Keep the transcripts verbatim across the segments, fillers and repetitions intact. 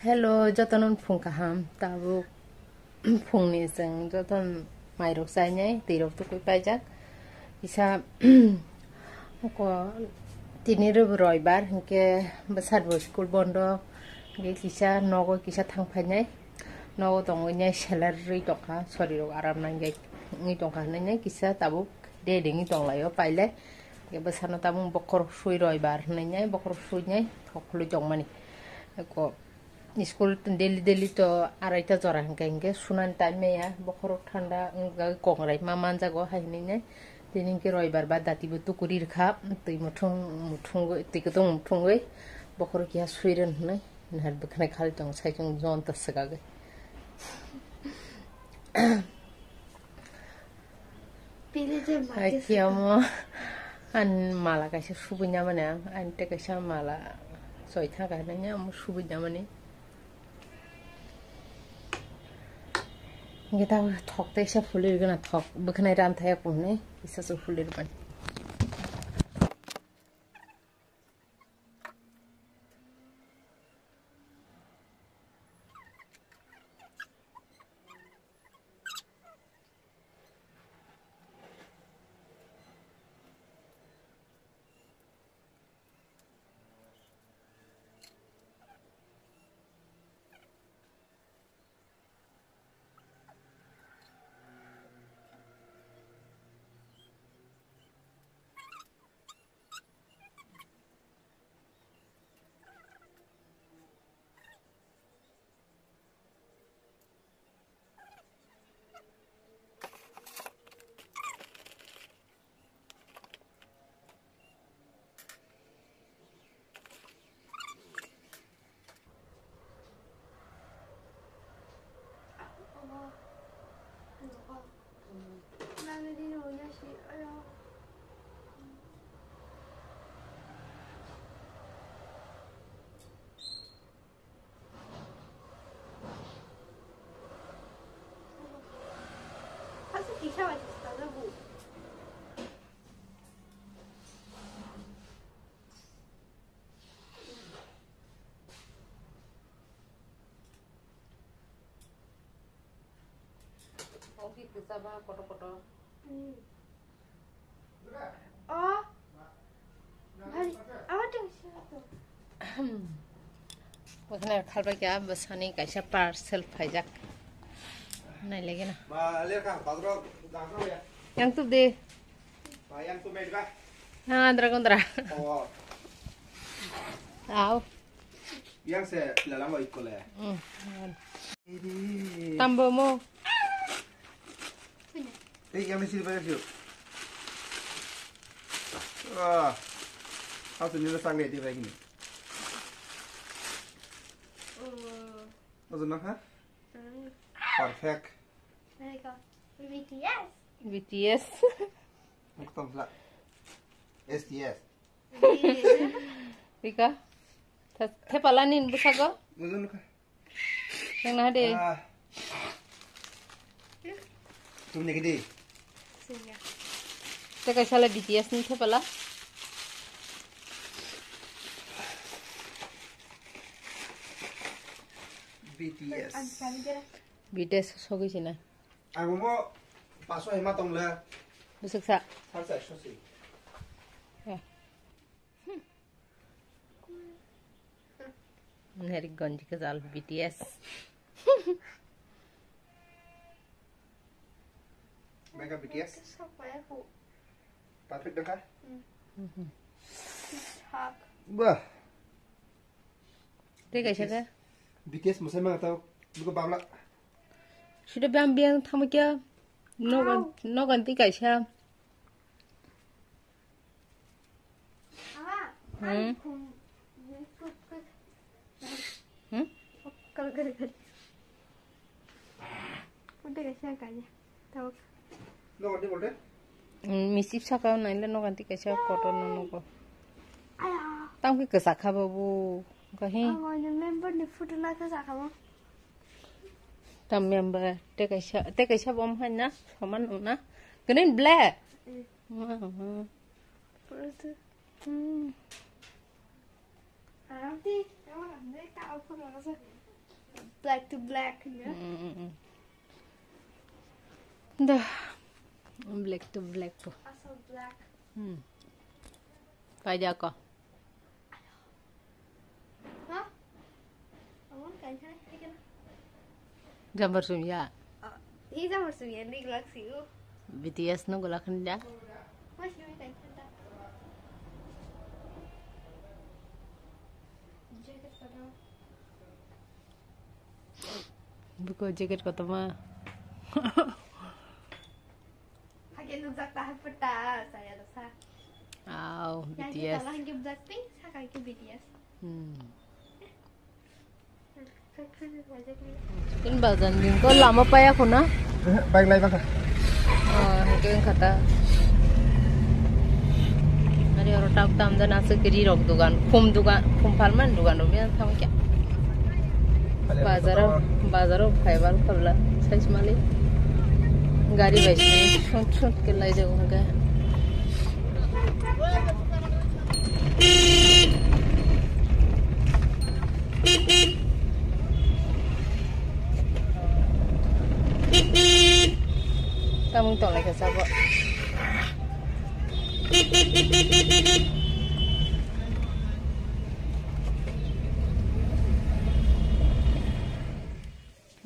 Hello, jotono phung kaham. Tabuk phungni chwng joton mairok chainai, twirok tukui paijak. Kisa ko tini rw roibar, hinkhe bwsarbo school bondo, hinkhe kisa nogo kisa thang phainai. Nogo tongwi nai selar rwi tongkha, sorirok aram nangwi tongkha hinwi nai kisa tabuk ready wngwi tonglaio pailai. Hinkhe bwsano tabuk bokhorok sui roibar hinwi nai bokhorok sui nai thok khului tongmani. Ko School daily daily to araita jora hinkhe hinkhe sunani time maya bokhorok thanda wngwi kongrai ma manjago hai hinwi nai. Tini hinkhe roibar ba dati bo tukuri rwkha, twi muthung muthungwi, twi kwtwng muthungwi bokhorok keha sui rwn hinwi nahar bwkhanai khali tongo saichung jonta swkagwi. Pili je mati. Hai kiyamo an mala kaisa subui namani ang, ani tei kaisa mala soi thangka hinwi omo subui namani. Hinkhe ta thok tei sa phulwi rwgwna thok bwkhanai ram thaya kunui kisa se phulwi rwmani. Ogi kwchaba kotor kotor. Hmm. Oh. Bhai, awa teng sila to. Bwkhwnai khalbai kha bwsani kaisa parcel phaijak. Nai lagi na. Ma, le ka, bagro, bagro ya. Yang tu de. Ma, yang tu medba. Ah, andra kondra. Oh. Au. Yang se lalang oi kole. Hmm. Tambo mo. Ei, yang ni sini banyak sih. Ah. Aku sendiri sang dia dia lagi ni. Maksud nak ha? Perfect. B T S. B T S. Muktam sila. S T S. Bika. Thepalani bwsago. Mujun ka. Yang nah de. Ah. Tum ni gidi. Tei kaisa le B T S ni thepala. B T S. B T S sogwi sina. Ang mo paso hema tong le. Bwswk sa. Sar sa ekso si. Neri gonji kajal B T S. Mega B T S. Perfect dong ka? Bah. Tei kaisa ke? B T S musai manga tau. Buko babla. Sida bang biang tamo kya? Nogan, nogan tei kaisa. Hmm. Hmm? Udah kaisa kanya. Tau. Nogan tei bolte? Hmm, misip saka naile nogan tei kaisa kotor no nogo. Aya. Tamo khe kwchak kha babu. Kahi. Ang oino member ni photo na kwchak kha mo. Tam member tei kaisa, tei kaisa bom hai na soman wng na. Kene ble. Hmm. Hmm. Photo. Hmm. Ang ti, ang ti ka photo na sa. Black to black, no? Mm, mm, mm. Dah. Black to black po. Asal black. Hmm. Kaya ko. Ha? Awan kain thai, thik na? Jambar sumya. Ah, hi jambar sumya, nik lak siu. B T S no gula khanda. Mas yui kain thai ta. Jacket kotor. Buko jacket kotor ma. Hake nukjak ta hapta, saya dosa. Aw, Yang B T S. Kita lah hake Blackpink, saka hake B T S. Hmm. Ini bazar ni ko lama paya ko na? Bike lai baka. Oh, hake kata. Ani oro tak tam dan asa kiri rok dugan, khum dugan, khum palman dugan ro mian thang kya. Bazaro, bazaro phaibar phabla, sai mali. Gari bai sini, shut shut ke lai jago hake. Tamung tong lai ka sabo.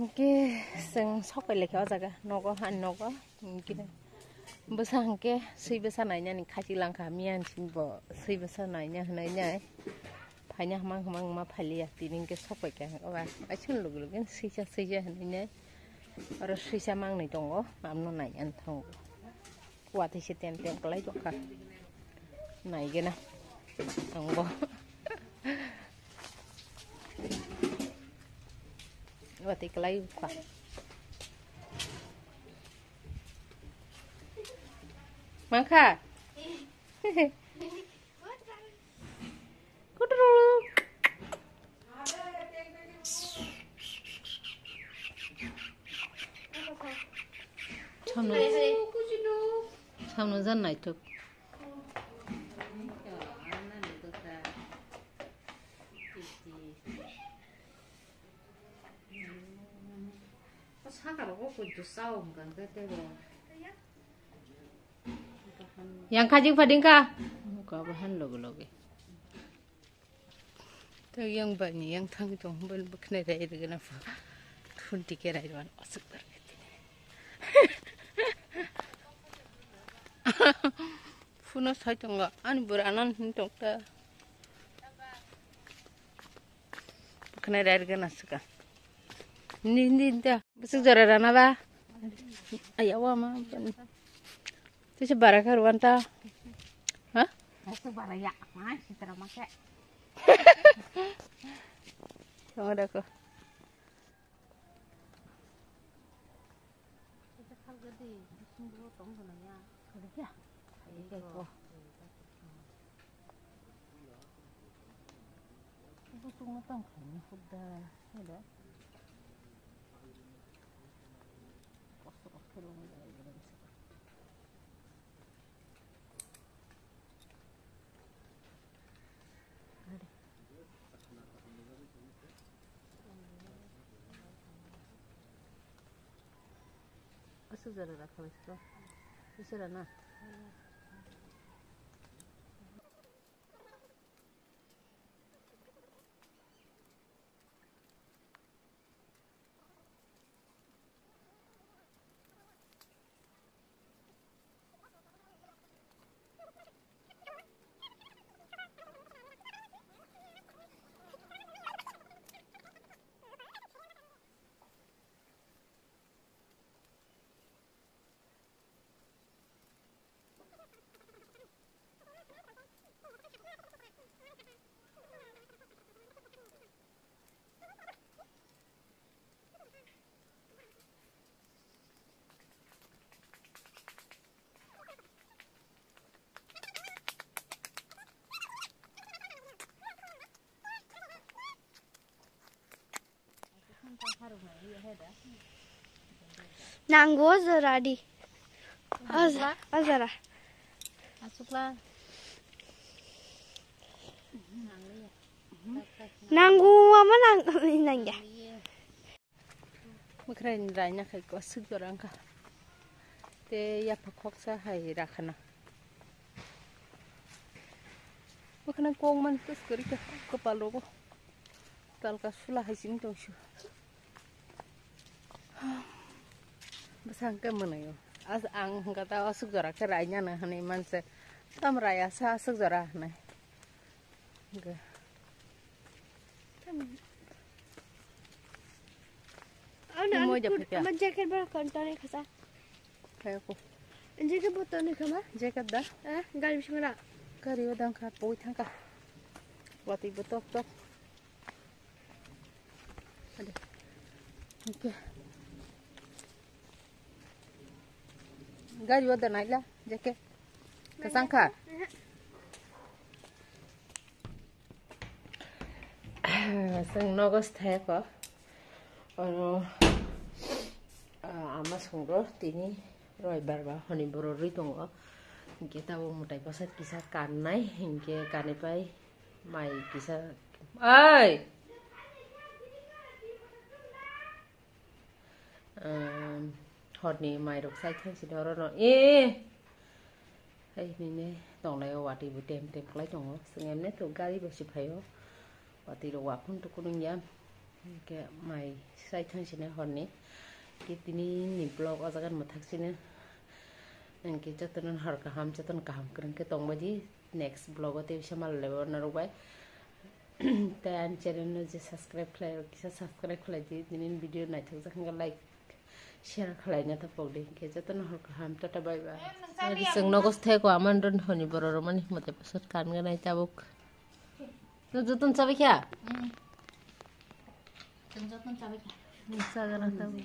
Hwnkhe chwng sok pai laikha o jaga nogo, ani nogo. Hwnkhe bwsa hwnkhe swi bwsa nainani khachik langkha, miyan sini bo swi bwsa naina hwnwi nai. Phaina hwmang hwmang ma phaliya, tini hwnkhe sok pai kha hwnkhe ba. Aisuk logi logi swisa swisa hwnwi nai. Oro swisa mangnwi tongo, abono nainani thango. Watwi se tem tem kwlai tongkha. Naigena. Ang bo. Watwi kwlai wngkha. Mangkha? Kuturu. Samno, samno jan naituk. Saka rogo kudu sao hwnkha hwnkhe tebo. Yang kajing pading ka? Muka bahan logo loge. Tei yang bani yang thang tong bani bwkhnai rai rwgena pho. Thun tike rai rwan aswk bar tini. Phuno sai tongo ani bwrwi anan hin tong ta. Bwkhnai rai rwgena swka. Ni ni da. Bwswk jora rana ba? Aya wa ma. Tisa bara kha rwan ta. Ha? Bwswk bara ya. Ma sitra ma khe. Tong da ko. Tisa khalga di. Bising bo tong gana ya. Khalga ya. Khalga ko. Busuk no tang khaini hukda, helo. Kosto kosto rong jai jai. Aswk jora rakha bai siko. Isera na. Nango jora di. Ajora. Asukla. Nango ama nang nangya. Mwkhra ni raina khai ko aswk jora wngkha. Te yapha khoksa hai rakhana. Mwkhra kok man kus kwrwi kha kopal rogo. Talka sula hai sing tong su. Bwsang khe mwnaio. As ang hwnkha ta aswk jora khe raina nang hwnwi manse. Tam raya sa aswk jora hwnwi. Hwnkhe. Ano, Ni ano, moja put, pika. Ama jacket ba kontoni khasa. Kaya ko. Jacket bo toni khama? Jacket da? Eh, gari bisingo na. Gari o dang kha, poi thang kha. Wati bo tok tok. Ade. Okay. Gari o da naila, jacket. Kasang kha? Eh. Chwng nogo sthai kho. Oro, ah, ama songro tini roibar ba hwnwi borok rwi tongo. Hinkhe tabuk mwtai bwsa kisa kannai, hinkhe kanipai mai kisa. Oi! Ehm, horni mairok sai thang sini oro no. Eh! Hai nini tonglai o watwi bo tem tem klai tongo. Sing emne to gari bo si phaio. Watwi rok waphun to kunung ya. Hinkhe mai sai thang sini horni. Ke tini ni vlog o jaga mwthak sini. Hinkhe jotono hor kaham, jotono kaham kwrwng khe tongbaidi. Next vlog o tei bisa mal lebo norok bai. Tei ani channel no je subscribe khlai rok kisa subscribe khlai di. Nini video naithok jak hwnkhe like share khlai na tapok di. Hinkhe jotono hor kaham, tata bye bye. Chwng nogo sthai ko aman ron honi borok romani mwtai bwswk kan ganai tabuk. Chwng jotono chabai kha? Chwng jotono chabai kha. Noksa gana tabuk.